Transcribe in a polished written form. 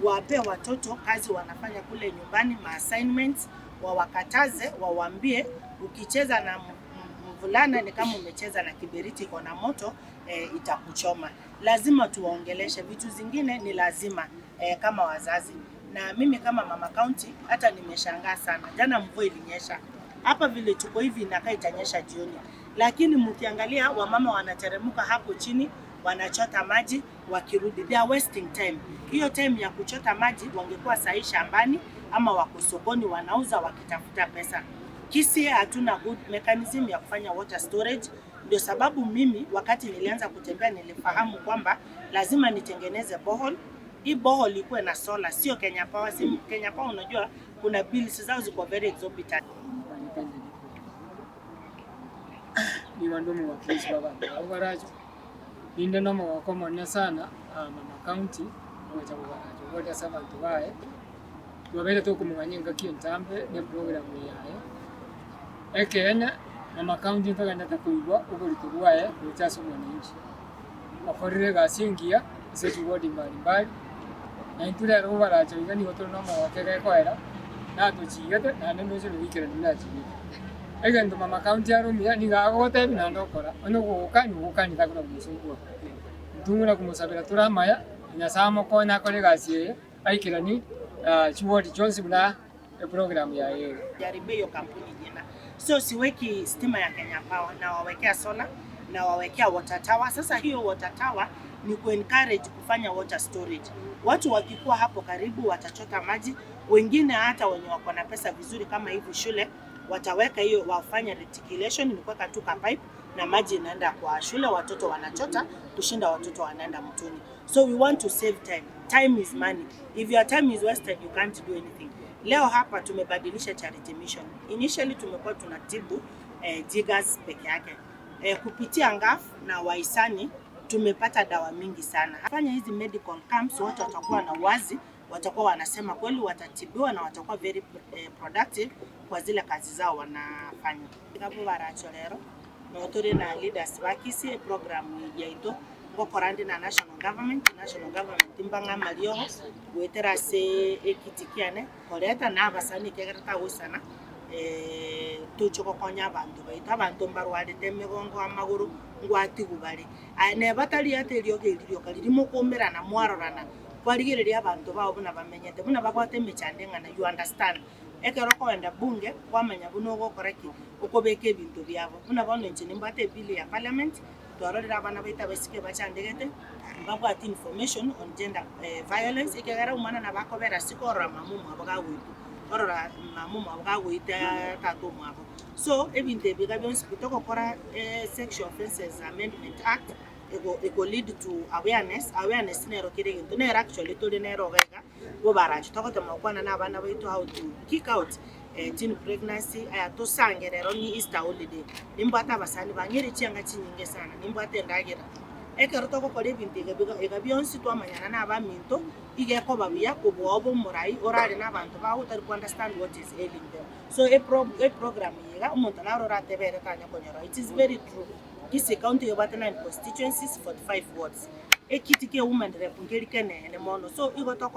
Wape watoto kazi wanafanya kule nyumbani, ma assignments, wawakataze, wawaambie ukicheza na mvulana ni kama umecheza na kiberiti iko na moto, itakuchoma. Lazima tuwaongeleshe vitu zingine, ni lazima kama wazazi. Na mimi kama mama county hata nimeshangaa sana. Jana mvua ilinyesha hapa vile tuko hivi, inakaa itanyesha jioni, lakini mkiangalia wamama wanateremka hapo chini wanachota maji, wakirudi they are wasting time. Hiyo time ya kuchota maji wangekuwa sahi shambani ama wako sokoni wanauza wakitafuta pesa. Kisii hatuna good mechanism ya kufanya water storage. Ndio sababu mimi wakati nilianza kutembea nilifahamu kwamba lazima nitengeneze borehole. Hii borehole ikuwe na solar, sio Kenya Power. Si Kenya Power, unajua kuna bills zao ziko very exorbitant. Nigo nde omowakilishi bw'abanto ba Bobaracho, ninde na omogoko omonene sana mama county ogocha Bobaracho gocha ase abanto baye, twabeire tokomong'anya engaki entambe na eprogram yaye. Ekeene mama county ntogendete koigwa oborito bwaye gocha ase omwananchi. Okorire egasi engiya ase chiward mbalimbali, na intwe rero Bobaracho iga nigo tore na omogoko egekoera, natochigete naende ndoche goikerania buna achigete. Egento mama county are omuya nigo agogotebia naende okora, onye ogokani ogokani takona komosumbua. Intwe buna komosabera tore amaya, Nyasaye amokonye akore egasi eye, aikeranie chiward chionsi buna eprogram yaye ere. Jaribia hiyo kampuni jina. So siweki stima ya Kenya Power, na wawekea solar na wawekea water tower. Sasa hiyo water tower ni ku encourage kufanya water storage. Watu wakikuwa hapo karibu watachota maji, wengine hata wenye wako na pesa vizuri kama hivi shule wataweka hiyo, wafanye reticulation, ni kuweka tu ka pipe na maji inaenda kwa shule, watoto wanachota kushinda watoto wanaenda mtoni. So we want to save time. Time is money. If your time is wasted, you can't do anything. Leo hapa tumebadilisha charity mission. Initially tumekuwa tunatibu jiggers peke yake. Kupitia NGAAF na wahisani tumepata dawa mingi sana. Fanya hizi medical camps, watu watakuwa na uwazi, watakuwa wanasema kweli, watatibiwa na watakuwa very productive kwa zile kazi zao wanafanya. Kabo baracho lero no turi na leaders ba Kisii program yaito ngokora ndi na national government mbang'a mariogo gwetera ase ekiti kiane koreta na abasani ekegera tagosana toche gokonya abanto baito. Abanto mbarwarete emigongo, amagoro ngwatigu bare aya neba tari ate eriogo eri rioka riria mokomerana mwarorana kwarigereria abanto bao buna bamenyete buna babwate emechando eng'ana. You understand, ekero okogenda bunge kwamanya buna ogokora ki okobeka ebinto biabo buna bono. Inche nimbwate ebill ya parliament, twarorire abana baito abaiseke bachandegete mbabwate information on gender violence, ekegera omwana nabo akobera ase korora mama omwabo gagoitwa, orora mama omwabo gagoita tata omwabo. So ebinto ebi iga bionsi bitogokora Sexual Offences Amendment Act ego lead to awareness. Awareness nero kere egento nero actually tore nero iga iga bobaracho togotema gokwana na abana baito how to kick out teen pregnancy. Aya tosange rero ni Easter holiday, nimbwate abasani bang'ire chianga chinyinge sana, nimbwate endagera. Ekero togokora ebinto iga iga bionsi twamanyana na abaminto igekoba buya kobua obe omorai orare na abanto bago otari ku understand what is ailing them. So e program iga omonto naro oratebere tanya konyora. It is very true, Kisii County ebwate 9 constituencies, 45 wards, ekiti kia women rep nkeri kenene mono, so igo toko